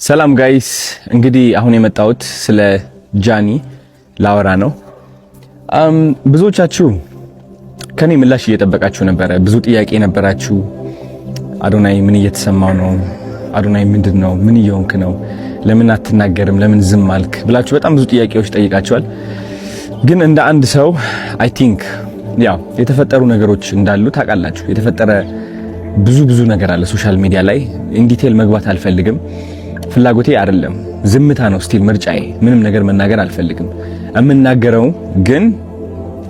ሰላም guys፣ እንግዲህ አሁን የመጣሁት ስለ ጃኒ ላወራ ነው። ብዙዎቻችሁ ከኔ ምላሽ እየጠበቃችሁ ነበረ። ብዙ ጥያቄ ነበራችሁ። አዶናይ ምን እየተሰማው ነው? አዶናይ ምንድን ነው? ምን እየሆንክ ነው? ለምን አትናገርም? ለምን ዝም አልክ? ብላችሁ በጣም ብዙ ጥያቄዎች ጠይቃችኋል። ግን እንደ አንድ ሰው I think ያው የተፈጠሩ ነገሮች እንዳሉ ታውቃላችሁ። የተፈጠረ ብዙ ብዙ ነገር አለ social media ላይ። In detail መግባት አልፈልግም፣ ፍላጎቴ አይደለም። ዝምታ ነው still ምርጫዬ። ምንም ነገር መናገር አልፈልግም። የምናገረው ግን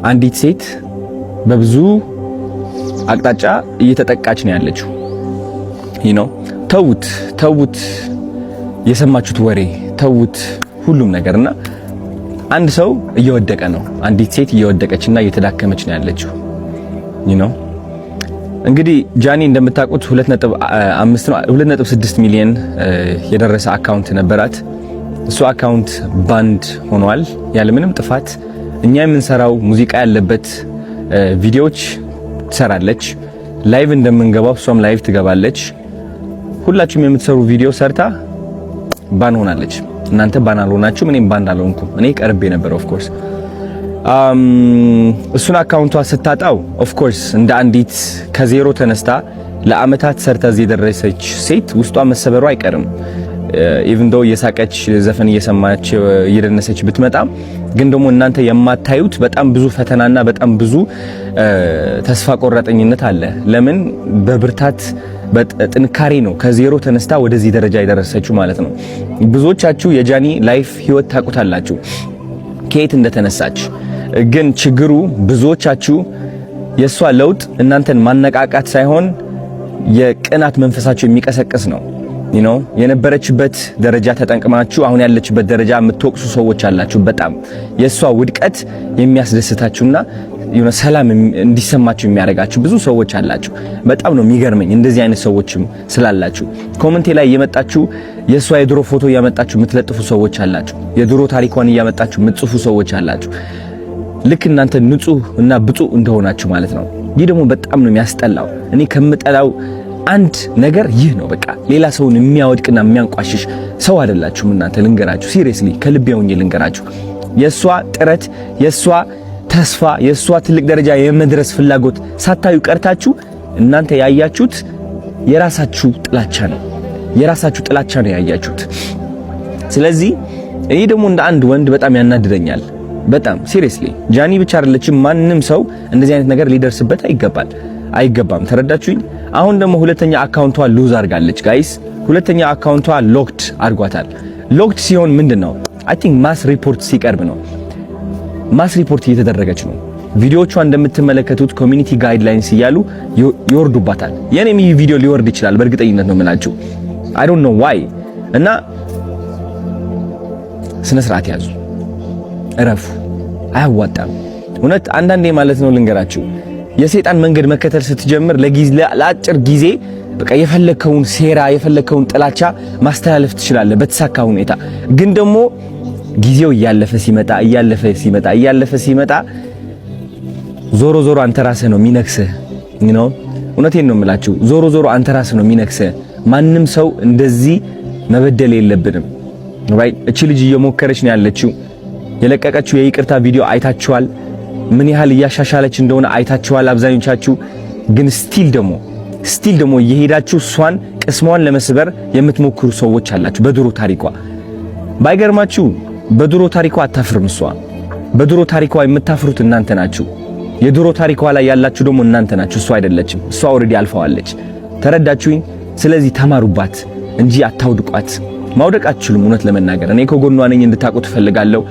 አንዲት ሴት በብዙ አቅጣጫ እየተጠቃች ነው ያለችው። ተውት ተውት፣ የሰማችሁት ወሬ ተውት፣ ሁሉም ነገርና አንድ ሰው እየወደቀ ነው። አንዲት ሴት እየወደቀችና እየተዳከመች ነው ያለችው። እንግዲህ ጃኒ እንደምታውቁት 2.5 ነው 2.6 ሚሊዮን የደረሰ account ነበራት። እሱ account banned ሆኗል ያለ ምንም ጥፋት። እኛ የምንሰራው ሙዚቃ ያለበት ቪዲዮዎች ትሰራለች። Live እንደምንገባው እሷም live ትገባለች። ሁላችሁም የምትሰሩ ቪዲዮ ሰርታ ban ሆናለች። እናንተ ban አልሆናችሁም፣ እኔም ban አልሆንኩም። እኔ ቀርቤ ነበር of course። እሱን account ቷ ስታጣው of course እንደ አንዲት ከዜሮ ተነስታ ለአመታት ሰርታ እዚህ የደረሰች ሴት ውስጧ መሰበሩ አይቀርም። Even though እየሳቀች፣ ዘፈን እየሰማች፣ እየደነሰች ብትመጣም ግን ደግሞ እናንተ የማታዩት በጣም ብዙ ፈተናና በጣም ብዙ ተስፋ ቆራጠኝነት አለ። ለምን በብርታት በጥንካሬ ነው ከዜሮ ተነስታ ወደዚህ ደረጃ የደረሰችው ማለት ነው። ብዙዎቻችሁ የጃኒ life ህይወት ታውቁታላችሁ ከየት እንደተነሳች። ግን ችግሩ ብዙዎቻችሁ የእሷ ለውጥ እናንተን ማነቃቃት ሳይሆን የቅናት መንፈሳችሁ የሚቀሰቅስ ነው። የነበረችበት ደረጃ ተጠቅማችሁ አሁን ያለችበት ደረጃ የምትወቅሱ ሰዎች አላችሁ። በጣም የእሷ ውድቀት የሚያስደስታችሁና የሆነ ሰላም እንዲሰማችሁ የሚያደርጋችሁ ብዙ ሰዎች አላችሁ። በጣም ነው የሚገርመኝ እንደዚህ አይነት ሰዎችም ስላላችሁ። Comment ኤ ላይ እየመጣችሁ የእሷ የድሮ ፎቶ እያመጣችሁ የምትለጥፉ ሰዎች አላችሁ። የድሮ ታሪኳን እያመጣችሁ የምትጽፉ ሰዎች አላችሁ። ልክ እናንተ ንጹህ እና ብፁዕ እንደሆናችሁ ማለት ነው። ይህ ደግሞ በጣም ነው የሚያስጠላው። እኔ ከምጠላው አንድ ነገር ይህ ነው። በቃ ሌላ ሰውን የሚያወድቅና የሚያንቋሽሽ ሰው አይደላችሁም እናንተ። ልንገራችሁ፣ seriously ከልቤ ሆኜ ልንገራችሁ፣ የእሷ ጥረት፣ የእሷ ተስፋ፣ የእሷ ትልቅ ደረጃ የመድረስ ፍላጎት ሳታዩ ቀርታችሁ እናንተ ያያችሁት የራሳችሁ ጥላቻ ነው። የራሳችሁ ጥላቻ ነው ያያችሁት። ስለዚህ እኔ ደግሞ እንደ አንድ ወንድ በጣም ያናድደኛል። በጣም seriously ጃኒ ብቻ አይደለችም። ማንም ሰው እንደዚህ አይነት ነገር ሊደርስበት አይገባል አይገባም። ተረዳችሁኝ? አሁን ደግሞ ሁለተኛ account ቷ lose አድርጋለች guys። ሁለተኛ account ቷ locked አድርጓታል። Locked ሲሆን ምንድን ነው? I think mass report ሲቀርብ ነው። Mass report እየተደረገች ነው። ቪዲዮዎቿ እንደምትመለከቱት community guidelines እያሉ ይወርዱባታል። የኔም ይህ ቪዲዮ ሊወርድ ይችላል፣ በእርግጠኝነት ነው የምላችሁ። I don't know why። እና ስነ ስርዓት ያዙ፣ እረፉ። አያዋጣም። እውነት አንዳንዴ ማለት ነው ልንገራችሁ፣ የሰይጣን መንገድ መከተል ስትጀምር ለአጭር ጊዜ በቃ የፈለከውን ሴራ፣ የፈለከውን ጥላቻ ማስተላለፍ ትችላለህ በተሳካ ሁኔታ። ግን ደግሞ ጊዜው እያለፈ ሲመጣ፣ እያለፈ ሲመጣ፣ እያለፈ ሲመጣ ዞሮ ዞሮ አንተ ራስህ ነው የሚነክስህ። እውነቴን ነው የምላችሁ። ዞሮ ዞሮ አንተ ራስህ ነው የሚነክስህ። ማንም ሰው እንደዚህ መበደል የለብንም። Right፣ እቺ ልጅ እየሞከረች ነው ያለችው። የለቀቀችው የይቅርታ ቪዲዮ አይታችኋል። ምን ያህል እያሻሻለች እንደሆነ አይታችኋል አብዛኞቻችሁ። ግን still ደግሞ እየሄዳችሁ እሷን ቅስሟን ለመስበር የምትሞክሩ ሰዎች አላችሁ። በድሮ ታሪኳ ባይገርማችሁ በድሮ ታሪኳ አታፍርም እሷ። በድሮ ታሪኳ የምታፍሩት እናንተ ናችሁ። የድሮ ታሪኳ ላይ ያላችሁ ደግሞ እናንተ ናችሁ፣ እሷ አይደለችም። እሷ already አልፈዋለች። ተረዳችሁኝ? ስለዚህ ተማሩባት እንጂ አታውድቋት። ማውደቅ አትችሉም። እውነት ለመናገር እኔ ከጎኗ ነኝ እንድታውቁ ትፈልጋለሁ።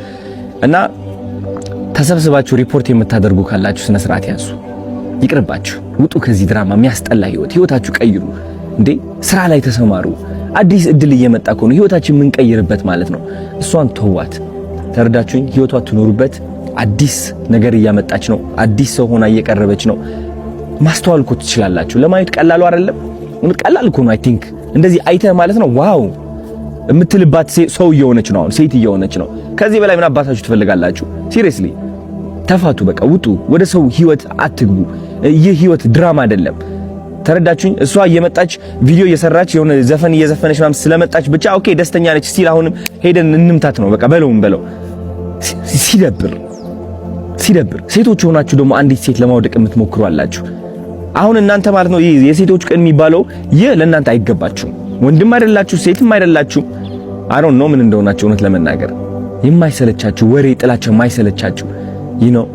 እና ተሰብስባችሁ ሪፖርት የምታደርጉ ካላችሁ ስነ ስርዓት ያዙ። ይቅርባችሁ፣ ውጡ ከዚህ ድራማ፣ የሚያስጠላ ህይወት። ህይወታችሁ ቀይሩ እንዴ! ስራ ላይ ተሰማሩ። አዲስ እድል እየመጣ ከሆነ ህይወታችን የምንቀይርበት ማለት ነው። እሷን ተዋት። ተረዳችሁኝ? ህይወቷ ትኖሩበት። አዲስ ነገር እያመጣች ነው። አዲስ ሰው ሆና እየቀረበች ነው። ማስተዋል እኮ ትችላላችሁ። ለማየት ቀላሉ አይደለም? ቀላል እኮ ነው። I think እንደዚህ አይተህ ማለት ነው wow የምትልባት ሰው እየሆነች ነው። አሁን ሴት እየሆነች ነው። ከዚህ በላይ ምን አባታችሁ ትፈልጋላችሁ? Seriously ተፋቱ፣ በቃ ውጡ። ወደ ሰው ህይወት አትግቡ። ይህ ህይወት ድራማ አይደለም። ተረዳችሁኝ? እሷ እየመጣች ቪዲዮ እየሰራች የሆነ ዘፈን እየዘፈነች ምናምን ስለመጣች ብቻ okay ደስተኛ ነች። Still አሁንም ሄደን እንምታት ነው በቃ፣ በለውም በለው። ሲደብር ሲደብር። ሴቶች ሆናችሁ ደግሞ አንዲት ሴት ለማውደቅ የምትሞክሩ አላችሁ። አሁን እናንተ ማለት ነው ይህ የሴቶች ቀን የሚባለው ይህ ለእናንተ አይገባችሁም። ወንድም አይደላችሁ፣ ሴትም አይደላችሁ። I don't know ምን እንደሆናችሁ። እውነት ለመናገር የማይሰለቻችሁ ወሬ፣ ጥላቸው የማይሰለቻችሁ ይህ ነው።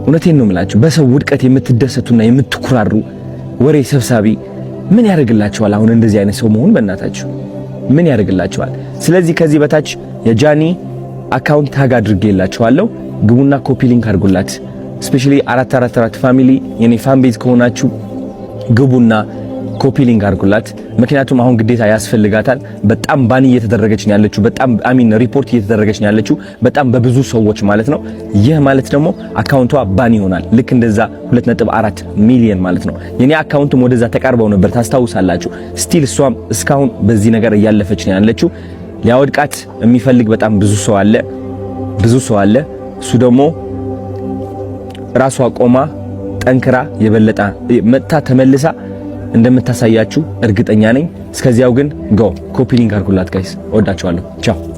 እውነቴን ነው የምላችሁ። በሰው ውድቀት የምትደሰቱና የምትኩራሩ ወሬ ሰብሳቢ ምን ያደርግላችኋል? አሁን እንደዚህ አይነት ሰው መሆን በእናታችሁ ምን ያደርግላችኋል? ስለዚህ ከዚህ በታች የጃኒ account tag አድርጌላችኋለሁ። ግቡና copy link አድርጉላት። Especially 444 family የኔ fan base ከሆናችሁ ግቡና copy link አድርጉላት። ምክንያቱም አሁን ግዴታ ያስፈልጋታል። በጣም ban እየተደረገች ነው ያለችው። በጣም I mean report እየተደረገች ነው ያለችው በጣም በብዙ ሰዎች ማለት ነው። ይህ ማለት ደግሞ account ቷ ban ይሆናል። ልክ እንደዛ 2.4 ሚሊዮን ማለት ነው። የኔ account ም ወደዛ ተቃርበው ነበር፣ ታስታውሳላችሁ። Still እሷም እስካሁን በዚህ ነገር እያለፈች ነው ያለችው። ሊያወድቃት የሚፈልግ በጣም ብዙ ሰው አለ፣ ብዙ ሰው አለ። እሱ ደግሞ ራሷ ቆማ ጠንክራ የበለጠ መጥታ ተመልሳ እንደምታሳያችሁ እርግጠኛ ነኝ። እስከዚያው ግን go copy link አድርጉላት guys። እወዳችኋለሁ። ቻው።